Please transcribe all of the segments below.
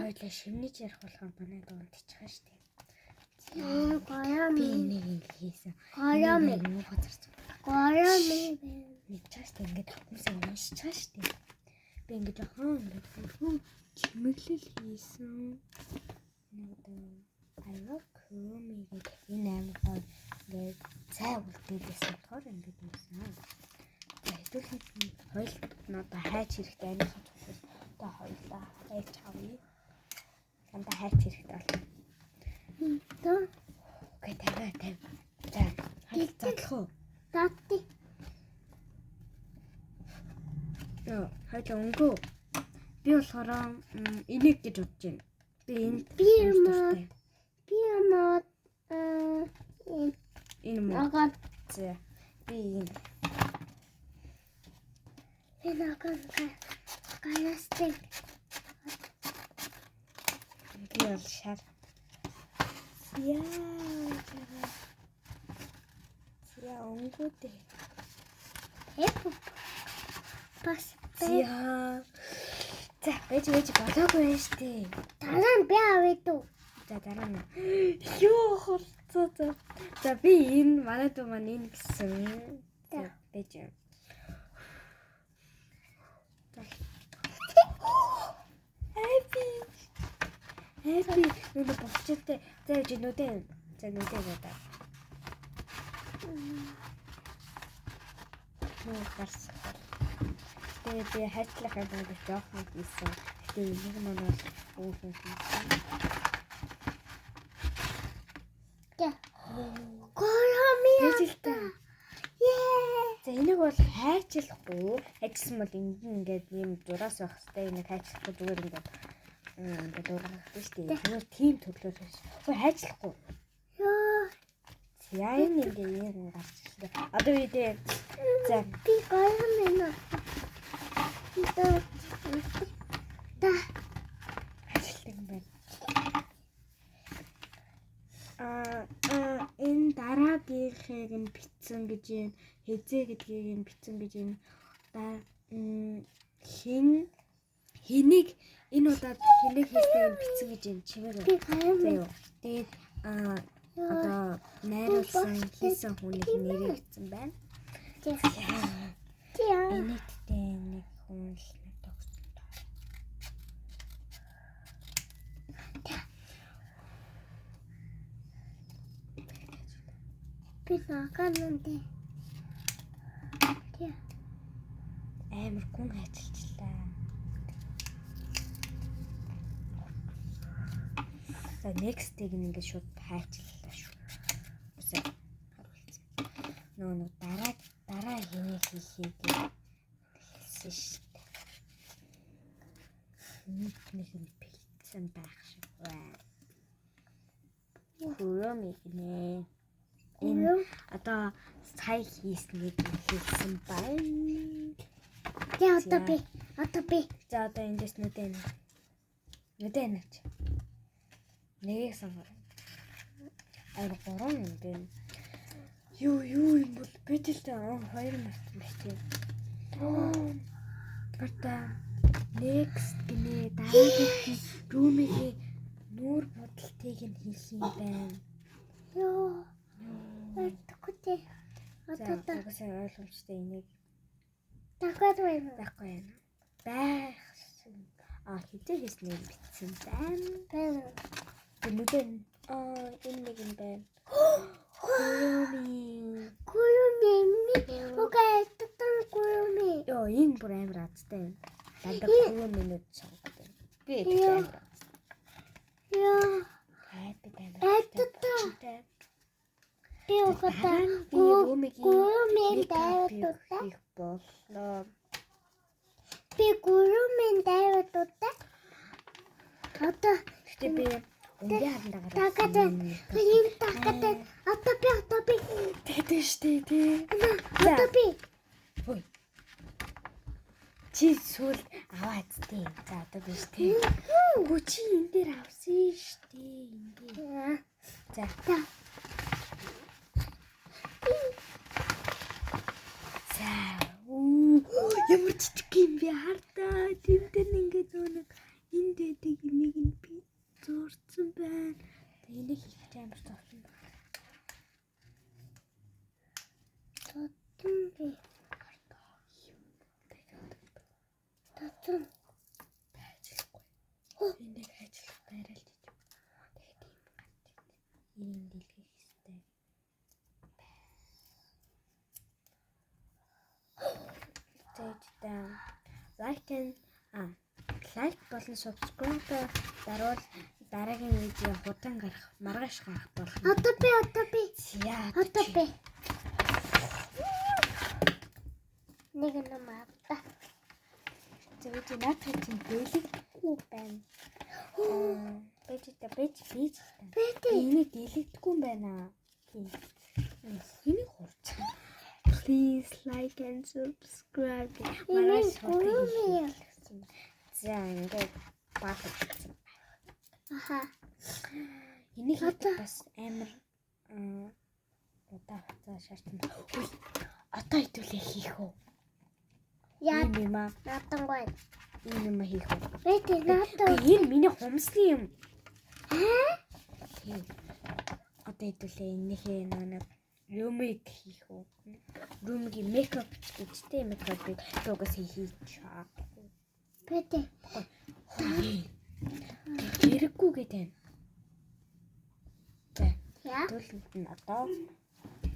Хоёлаа шивнэж ярих болохоор манай дуу унтчих штеп. Гоёми. Би энийг ингэ хийсэн. Гоёми. Нэг газар Гоёми. нэг чааш та ингээд хүмүүс уншиж байгаа штеп. Би ингээд жоохон ингээд хөрхөн чимэглэл хийсэн. Нэг одоо I love Kuromi гэх энэ амар гоё ингээд цай үлдээлсэн болохоор ингээд юмсан. За хэдүүлэн хоёул надаа хайч хэрэгтэй амийнхаа цугсаас одоо хоёулаа хайч авъя. Дандаа хайч хэрэгтэй болно. Та Окей, тавиа тавь. За, хайч задлах уу? тати. Йоо, хоёулаа өнгөө. Би болохоор энийг гэж бодож байна. Би энд Би амар юм уу? дуртай. Би юм уу? Аа Энэ юм уу? наган За. Би энэ. би наган галастик. Би бол шар. Яа. За, өнгөтэй. Эп. Бас За. За, байж болоогүй байх штэ. дараа нь би авъя дүү. За, дараа нь. Юу холцоо за. За, би энэ манай дүү маань энэ гэсэн. За, байж. За. Happy. Happy. Нүдэ болчтой. За, байж нүдэ. За, нүдэ надаа. Нүү гарсан. Тэгээ би хайчлах юм бол жоохон хийсэн. Гэтэ энийг маань бол өөхөн хийсэн. За. Гоёми. Байж л та. Ее. За энийг бол хайчлахгүй. Хайчсан бол энд нь ингээд ийм зураас байх хэвээр энийг хайчлахгүй зүгээр ингээд ингээд ургах шүү дээ. Зүгээр тийм төрлөөр биш. Үгүй хайчлахгүй. Йоо. За энэ ингээд ийм гарч ирлээ. Одоо би дээ. За Би гоёми нэ. Та. Та. хайчилдаг юм байна. Аа энэ дараагийнхыг нь битсэн гэж юм хэзээ гэдгийг нь битсэн гэж юм да хин хэнийг энэ удаад хэнийг хийснийг нь битсэн гэж юм чимээг. Би гоёми. Заяа. Тэгээд аа одоо найруулсан хийсэн хүнийг нэрийг бичсэн байна. За. За. Энэттэй нэг хүн л тогтсон. Би наган нүдэ. Тэ. Амар гүн хайчилчлаа. За next-ийг нь ингээд шууд хайчлалаа шүү. Үсэ харуулсан. Нөгөө нэг дараа дараа хэнийг хийхийг хэлсэн шүү дээ. Нэг нэг нь бэлдсэн байх шиг байна. Хөрөөм гинэ. Энэ одоо сая хийснийг хэлсэн байна. Тэ одоо би одоо би За одоо эндээс нүдэ нэ. Нүдэ нэ. Нэгийг сонгоо. Аяр гурван юм бэ. Юу юу юм бол бид л дээ хоёр мартсан биш тийм. Барта next гинэ дараагийнх нь рүүмигийн нүүр будалтыг нь хийх юм байна. ёо. Өртөхгүй. За Одоо та угаасаа ойлгомжтой энийг дахиад байна. байхгүй юм. Байх. А хизээ хийснийг бичсэн байна. Байна. Тэр нүдэ нь аа энэ нэг юм байна. Куми. Куюми ми. Окей, татан куюми. Йоо, энэ бүр амар азтай юм. Дандаа куруминууд сонгоод байна. Би ඒක амар азтай. Ёо. Хайпи амар. Айтата. Би ухата. Би румигийн Куюми мейкап дайватута. хийх боллоо. Би куюми дайватута. Одоо Гэтэ би өнгийн харандаа дахиад байна. Энэ дахиад байна. Одоо би одоо би. Тэгдэж штэ тий. Одоо би. Хөөе. Чи сүүл аваад тий. За одоо биш тий. Үгүй чи энэ дээр авсан штэ. Ингээ. За. За. За. Үу, ямар жижиг юм бэ хардаа. Тэн дээр ингээд нөө нэг энд гэдэг юмыг нь би зурцсан байна. Тэгээ энийг хийх чинь амар зовсон байна. Татсан би. Татсан. Ажиллахгүй. Энийг ажиллах байрал гэж. Тэгээд ийм ганц. Энийг дэлгэх хэрэгтэй. Тэгээд like and like болон subscribe дарвал дараагийн видео хурдан гарах, маргааш гарах болно. Одоо би одоо би. За. Одоо би. Нэг юм авта. Тэгээд наадах чинь дэлгэхгүй байна. Бэж та бэж бэж. Би Энийг дэлгэдэггүй юм байна. Тийм. Энийг хурц. Please like and subscribe. Маргааш хурдан гүрүм. За ингээд баалгасан. Аха. Энийг хийх бас амар удаа хугацаа шаардсан. Үгүй. Одоо хэдүүлээ хийх үү? Яа Ийм юм аа. наатангүй. Ийм юм хийх үү? Би тэ наатан. Үгүй энэ миний хумсны юм. Тийм. Одоо хэдүүлээ энийхээ нэг румыг хийх үү? Румгийн мейкап гэж тэ мейкапыг угаас хийж чаагүй. Би тэ. Хэрэггүй гэдэг юм. За. Яа. Хэдүүлэнд нь одоо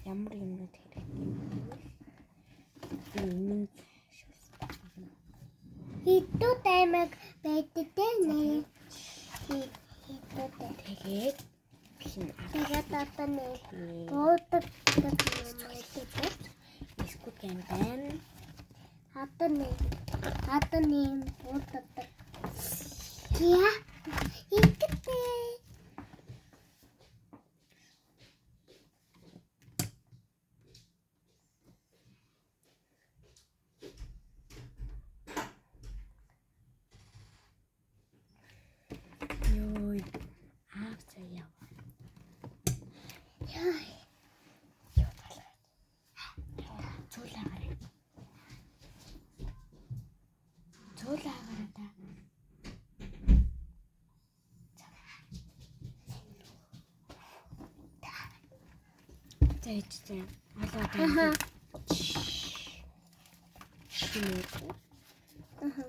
ямар юмнууд хэрэгтэй юм бэ? Би энэ Хитүүд аймаг байдаг те нэ. Хитүүд. Тэгээд хин Тэгээд одоо нэ. Буудаг юм байдаг те. Squid Game байна. Одоо нэ. Одоо нэ буудаг. Яа. Ингэдэ. Йой. Аав заяа. Яа. Юу талаа. Зүүл агараа. Зүүл агараа та. За ич за. Алаа та. Аха. Шинэ. Аха.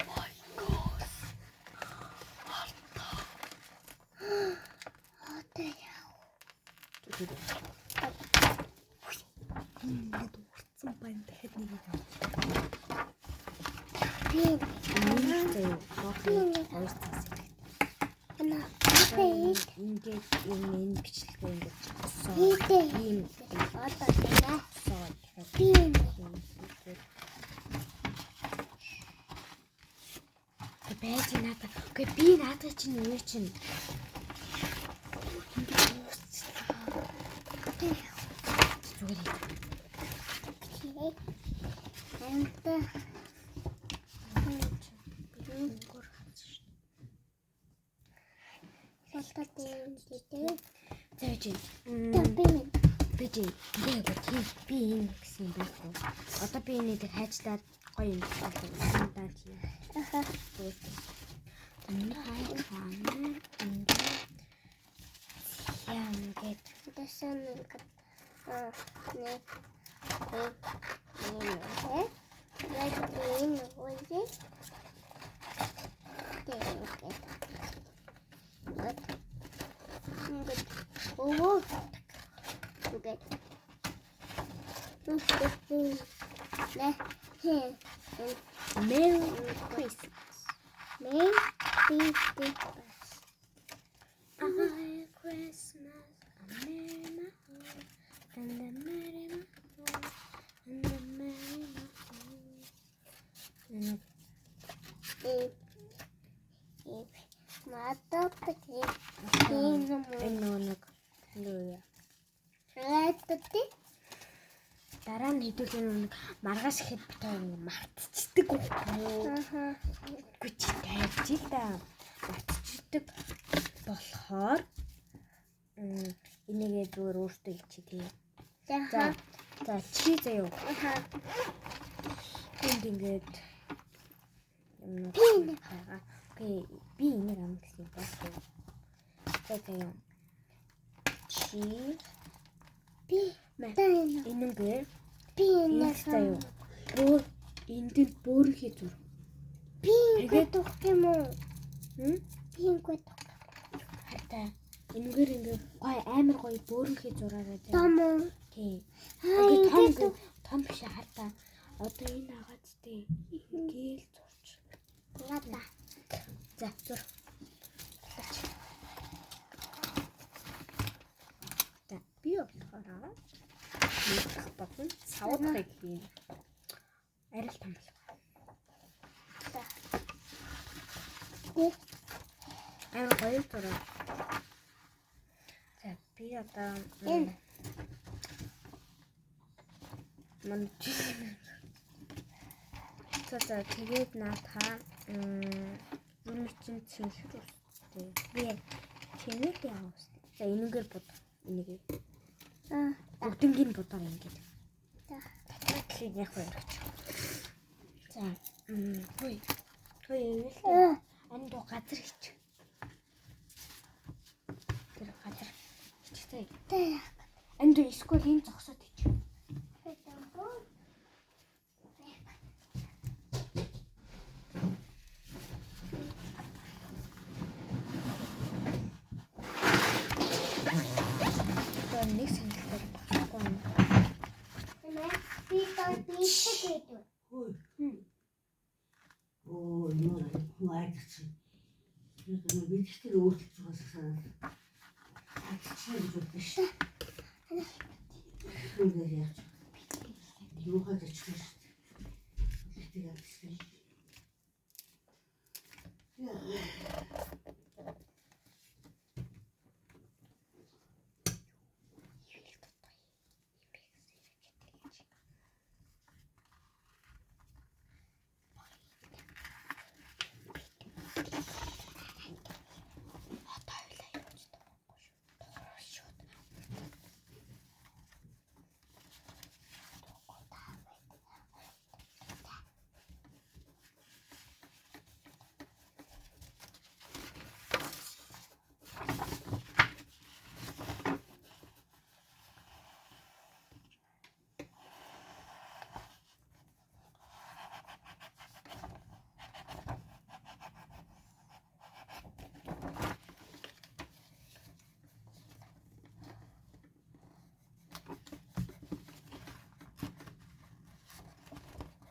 My God. Одоо яа. Ингээд уртсан байна. Дахиад нэг юм. Би Энэ заяа. Хоёр цаас хэрэгтэй. ана. Би Ингээд энэ бичлэгээ ингээд зогсоо. Хийдэ. Ийм Одоо яа. зогсоо. Би Байж надад. Үгүй би наадах чинь юу чинь. Ингээд дуусчихлаа. Зүгээр би. Амта. Өнгөр хавсан шүү. Одоо тийм. За би чинь. Би Би чинь ингээ тийм би энэ гэсэн юм байхгүй. Одоо би энийг хайчлаад гоё юм болгосон даа тийм. Аха. Энэ хайчаа ингээд яа ингээд Дэсэн нэг аа нэг нэг нэг яг энэ үгүй. Тэгээд. Ингээд оо. Ингээд. Нэ. Хэ. Merry Christmas. Merry Christmas. I Christmas, I merry my home, and I merry my home, and I merry my home. And Э. Э. Мадад энэ энэ нөгөө нэг юу яа. Рэдтэй. Дараа нь хэдүүлээ нэг маргааш ихэд бит хоёр нэг мартчихдаг байхгүй юу? Аха. Үгүй чи тайвч л да. Мартчихдаг болохоор энийгээ зүгээр өөртөө хийчих тий. За. За. За чи заяа. Аха. Энд ингээд юмнууд Би байгаа. Okay, би энийг авах гэсэн юм байна. За за юу. Чи Би энэнгээр би энэ заа юу. Бөөр энд нь бөөрийнхээ зүр. Би ингээд өгөх юм уу? Би ингээд Хартай. Энэгээр ингээ гой амар гоё бөөрийнхээ зураарай заа. Том уу? Тий. Аа, том биш хартаа. Одоо энэ агаад тий. Ингээл зурч. Надаа. За зур. За би болохоор нэг болон савуудахыг хийн. Арай л том болох. За. Амар гоё зураг. За би одоо Энэ. Мань За за тэгээд наадхаа юу чинь цэнхэр үстэй. Би чимээг яах вэ? За энэнгээр бод. Энийг. Аа. Бүгднгийн бодоор ингээд. За. Татлыг яг вэ гэж. За. Хөөе. Хөөе юу л. Анд газар хич. Тэр газар хичтэй. За. Анд эсвэл энэ зогсоод хич. Одоо нэг сонирхолтой багхгүй юм. Би тоо би гэдэг. Оо юу хүн айдч. Би мэдчихтэй өөрчлөж байгаа санаа. Айдч гэж бодсон шүү. Үгээр яаж. Юугаа зочлоо шүү. Тэгтээ айдч. Яа.